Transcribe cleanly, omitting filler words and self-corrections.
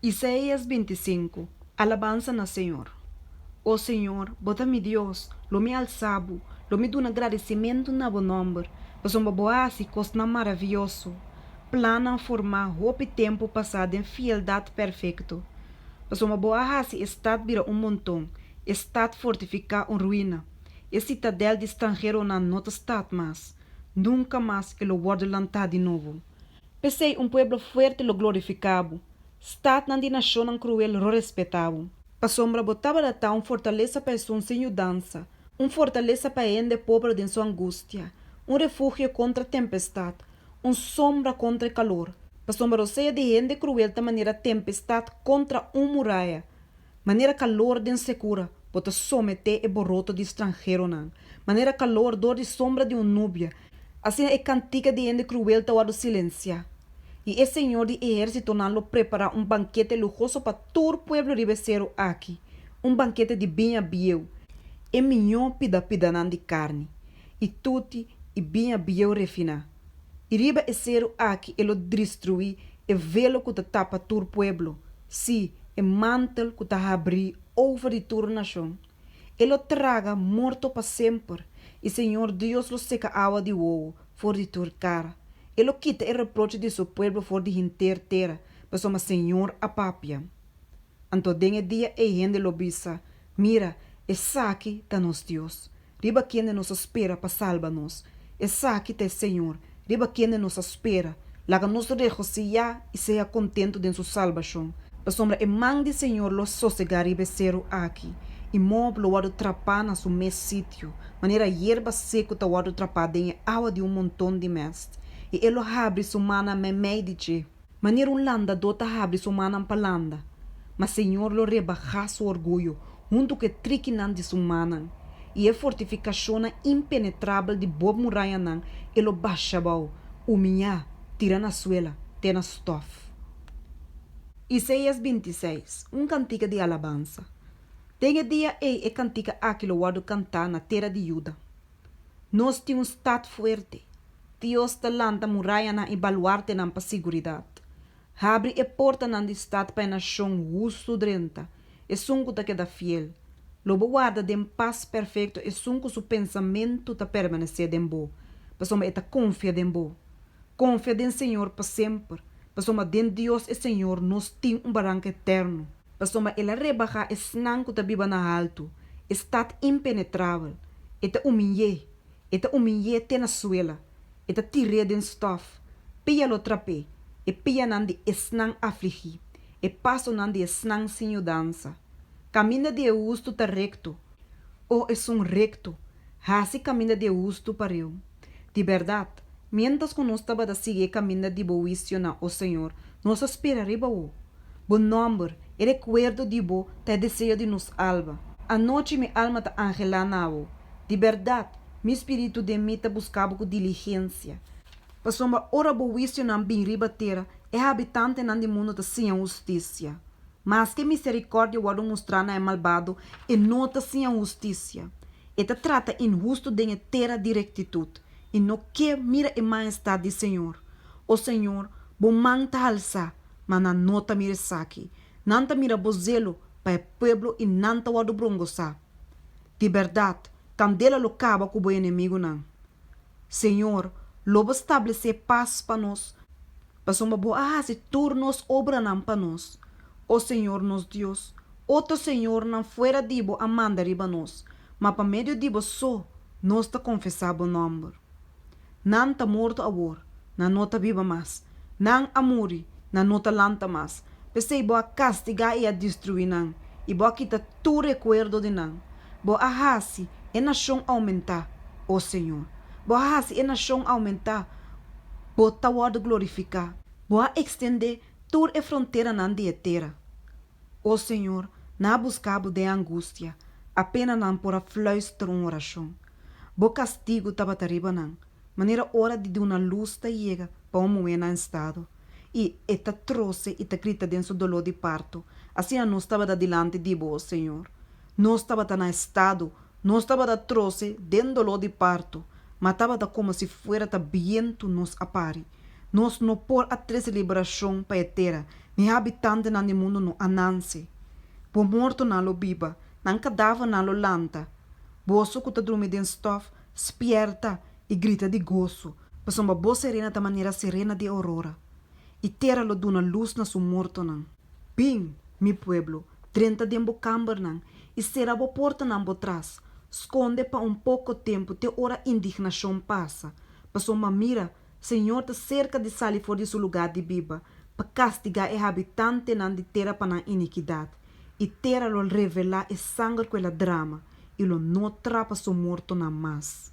Isaías 25, Alabansa na Señor. O Señor, Bo ta mi Dios, lo mi alsa Bo, lo mi duna gradisimentu na Bo nòmber, pasobra Bo a hasi kosnan maravioso, plannan formá hopi tempu pasá den fieldat perfekto. Pasobra Bo a hasi e stat bira un monton, e stat fortifiká un ruina, e sitadèl di stranheronan no ta stat mas, nunka mas e lo wòrdu lantá di nobo. P'esei un pueblo fuerte lo glorifiká Bo, statnan di nashonnan kruel ro respetá Bo. Pasobra Bo tabata ta un fortalesa pa esun sin yudansa, un fortalesa pa e hende pober den su angustia, un refugio kontra tempestat, un sombra kontra e kalor. Pasobra rosea di hende kruel ta manera tempestat kontra un muraya, Manera kalor den sekura, bo ta someté e boroto di stranheronan, manera kalor dor di sombra di un nubia, asina e kantika di hende kruel ta wòrdu silensiá. I e Señor di ehérsitonan lo prepará un bankete luhoso pa tur pueblo riba e seru aki, un bankete di biña bieu, e mihó pida-pidanan di karni, i tuti i biña bieu refiná. I riba e seru aki e lo dristruí e velo ku ta tapa tur pueblo, sí, e mantel ku ta habrí over di tur nashon. E lo traga morto pa semper, i Señor Dios lo seka awa di wowo for di tur kara. E lo kita e reproche di su pueblo for di henter tera, pasobra Señor a papia. Anto den e dia ei hende lo bisa, Mira, esaki ta nos Dios, riba kende nos a spera pa salba nos. Esaki ta e Señor, riba kende nos a spera. Laga nos regosihá i sea kontentu den su salbashon, pasobra e man di Señor lo sosegá riba e seru aki, i Moab lo wòrdu trapá na su mes sitio, manera yerba seku ta wòrdu trapá den e awa di un monton di mèst, i e lo habri su mannan meimei di dje. Manera un landadó ta habri su mannan pa landa, ma Señor lo rebahá su orguyo huntu ku e trikinan di su mannan, i e fortifikashonnan impenetrabel di bo murayanan e lo basha abou, humiyá, tira na suela, te na stòf. Isaías 26, Un kantika di alabansa. Den e dia ei e kantika aki lo wòrdu kantá na tera di Juda. Nos tin un stat fuerte. Dios ta lanta murayanan i baluartenan pa siguridat. Habri e portanan di stat pa e nashon hustu drenta, esun ku ta keda fiel. Lo bo warda den pas perfekto esun ku su pensamentu ta permanesé den bo, pasobra e ta konfia den bo. Konfia den Señor pa semper, pasobra den Dios e Señor nos tin un baranka eterno. Pasobra el a rebahá esnan ku ta biba na haltu, e stat impenetrabel. E ta humiy'é, e ta humiy'é te na suela, e ta tir'é den stòf. Pia lo trap'é, e pianan di esnan afligí, e pasonan di esnan sin yudansa. Kaminda di e hustu ta rekto, o esun rekto, hasi kaminda di e hustu pareu. Di bèrdat, miéntras ku nos tabata sigui e kaminda di bo huisionan, o Señor, nos a spera riba bo. Bo nòmber, e rekuerdo di bo ta e deseo di nos alma. Anochi mi alma ta anhelá na bo. Di bèrdat, mi spiritu den mi ta buska bo ku diligensia. Pasobra ora bo huisionan bin riba tera, e habitantenan di mundu ta siña hustisia. Maske miserikòrdia wòrdu mustrá na e malbado, e no ta siña hustisia. E ta trata inhustu den e tera di rektitut, i no ke mira e mahestat di Señor. O Señor, bo man ta halsá, ma nan no ta mira esaki. Nan ta mira bo zelo pa e pueblo i nan ta wòrdu brongosá. Di bèrdat, kandela lo kaba ku bo enemigunan. Señor, lo bo stablesé pas pa nos, pasobra bo a hasi tur nos obranan pa nos. O Señor nos Dios, otro señornan fuera di bo a manda riba nos, ma pa medio di bo so nos ta konfesá bo nòmber. Nan ta morto awor, nan no ta biba mas. Nan a muri, nan no ta lanta mas. P'esei bo a kastigá i a destruí nan, i bo a kita tur rekuerdo di nan. Bo a hasi e nashon oumentá, o Señor. Bo a hasi e nashon oumentá, bo ta wòrdu glorifiká. Bo a ekstendé tur e fronteranan di e tera. O Señor, nan a buska bo den angustia, apena nan por a fluister un orashon. Bo kastigu tabata riba nan, manera ora di duna lus ta yega pa un muhé na estado, i e ta trose i ta grita den su doló di parto, asina nos tabata dilanti di bo, o Señor. Nos tabata na estado, nos tabata trose den doló di parto, ma tabata komo si fuera ta bientu nos a pari. Nos no por a trese liberashon pa e tera. Ni habitantenan di mundu no a nanse. Bo mortonan lo biba, nan kadavernan lo lanta. Boso ku ta drumi den stòf, spièrta i grita di goso, pasobra bo serena ta manera serena di ourora, i tera lo duna lus na su mortonan. Bin, mi pueblo, drenta den bo kambernan i sera bo portanan bo tras, skonde pa un poko tempu te ora indignashon pasa, pasobra mira, Señor ta serka di sali for di su lugá di biba pa kastigá e habitantenan di tera pa nan inikidat, i tera lo revelá e sanger ku el a drama i lo no trapa su mortonan mas.